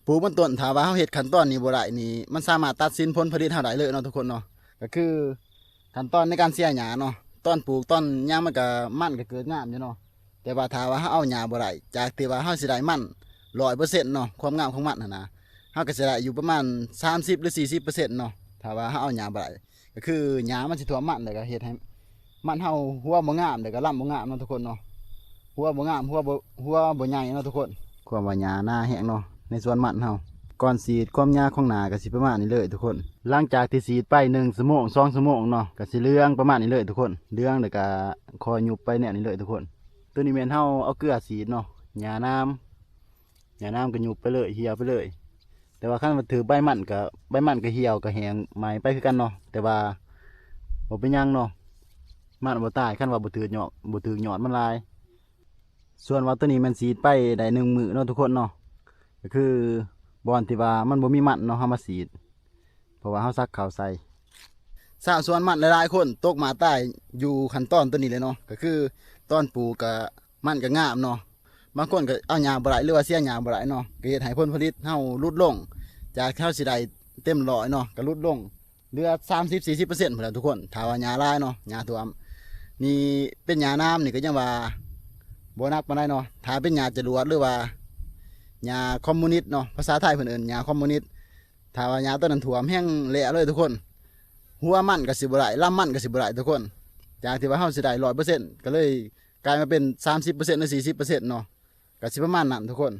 ປູກມັນຕົ້ນ ຖ້າວ່າເຮົາເຮັດຂັ້ນຕອນນີ້ບໍ່ໄດ້ນີ້ ມັນສາມາດຕັດສິນຜົນຜະລິດເຮົາໄດ້ເລີຍເນາະທຸກຄົນເນາະ. ກໍຄືຂັ້ນຕອນໃນການເສຍຫຍ້າເນາະ ຕອນປູກຕອນຫຍັງມັນກໍ ມັນກໍເກີດງາມຢູ່ເນາະ. ແຕ່ວ່າຖ້າວ່າເຮົາເອົາຫຍ້າບໍ່ໄດ້ ຈາກທີ່ວ່າເຮົາຊິໄດ້ມັນຮ້ອຍເປີເຊັນເນາະ ຄວາມງາມຂອງມັນຫັ້ນນະ ເຮົາກໍຊິໄດ້ຢູ່ປະມານສາມສິບ ຫຼື ສີ່ສິບເປີເຊັນເນາະ ຖ້າວ່າເຮົາເອົາຫຍ້າບໍ່ໄດ້. ກໍຄືຫຍ້າມັນຊິຖ້ວມມັນ ແລ້ວກໍເຮັດໃຫ້ມັນເຮົາຫົວບໍ່ງາມ ແລ້ວກໍລຳບໍ່ງາມເນາະທຸກຄົນເນາະ. ຫົວບໍ່ງາມ ຫົວບໍ່ ຫົວບໍ່ໃຫຍ່ເນາະທຸກຄົນ. ຄວາມວ່າຫຍ້າໜາແຮງເນາະ ໃນສວນມັນເຮົາ. ກ່ອນສີດ ຄວາມຍາວຂອງໜາກໍຊິປະມານນີ້ເລີຍທຸກຄົນ. ຫຼັງຈາກທີ່ສີດໄປໜຶ່ງຊົ່ວໂມງ ສອງຊົ່ວໂມງເນາະ ກໍຊິເຫຼືອງປະມານນີ້ເລີຍທຸກຄົນ. ເຫຼືອງ ແລ້ວກໍຄ່ອຍຍຸບໄປແນວນີ້ເລີຍທຸກຄົນ. ຕົວນີ້ແມ່ນເຮົາເອົາເກືອສີດເນາະ ຫຍ້າໜາມ ຫຍ້າໜາມກໍຍຸບໄປເລີຍ ຫ່ຽວໄປເລີຍ. ແຕ່ວ່າຄັນວ່າຖືກໃບມັນກໍ ໃບມັນກໍຫ່ຽວ ກໍແຫ້ງໄໝ້ໄປຄືກັນເນາະ ແຕ່ວ່າບໍ່ເປັນຫຍັງເນາະ ມັນບໍ່ຕາຍ ຄັນວ່າບໍ່ຖືກຍອດ ບໍ່ຖືກຍອດມັນຫຼາຍ. ສ່ວນວ່າຕົວນີ້ແມ່ນສີດໄປໄດ້ໜຶ່ງມື້ເນາະທຸກຄົນເນາະ ກໍຄືບ່ອນທີ່ວ່າມັນບໍ່ມີມັນເນາະ ເຮົາມາສີດ ເພາະວ່າເຮົາສັກເຂົ້າໃສ່. ຊາວສວນມັນຫຼາຍໆຄົນຕົກໝ້າຕາຍຢູ່ຂັ້ນຕອນຕົວນີ້ເລີຍເນາະ ກໍຄືຕອນປູກກໍມັນກໍງາມເນາະ ບາງຄົນກໍເອົາຫຍ້າບໍ່ໄດ້ ຫຼືວ່າເສຍຫຍ້າບໍ່ໄດ້ເນາະ ກໍເຮັດໃຫ້ຜົນຜະລິດເຮົາຫຼຸດລົງ ຈາກທີ່ເຮົາຊິໄດ້ເຕັມຮ້ອຍເນາະ ກໍຫຼຸດລົງເຫຼືອສາມສິບ ສີ່ສິບເປີເຊັນພຸ້ນແຫຼະທຸກຄົນ. ຖ້າວ່າຫຍ້າຫຼາຍເນາະ ຫຍ້າຖ້ວມ ນີ້ເປັນຫຍ້າໜາມນີ້ກໍຍັງວ່າບໍ່ໜັກປານໃດເນາະ. ຖ້າເປັນຫຍ້າຈະຫຼວດ ຫຼືວ່າຫຍ້າຄອມມູນິດເນາະ ພາສາໄທເພິ່ນເອີ້ນຫຍ້າຄອມມູນິດ ຖ້າວ່າຫຍ້າຕົວນັ້ນຖ້ວມແຮງແລ້ວເລີຍທຸກຄົນ ຫົວມັນກໍຊິບໍ່ໄດ້ ລຳມັນກໍຊິບໍ່ໄດ້ທຸກຄົນ. ຈາກທີ່ວ່າເຮົາຊິໄດ້ຮ້ອຍເປີເຊັນ ກໍເລີຍກາຍມາເປັນສາມສິບເປີເຊັນ ຫຼື ສີ່ສິບເປີເຊັນເນາະ ກໍຊິປະມານນັ້ນທຸກຄົນ.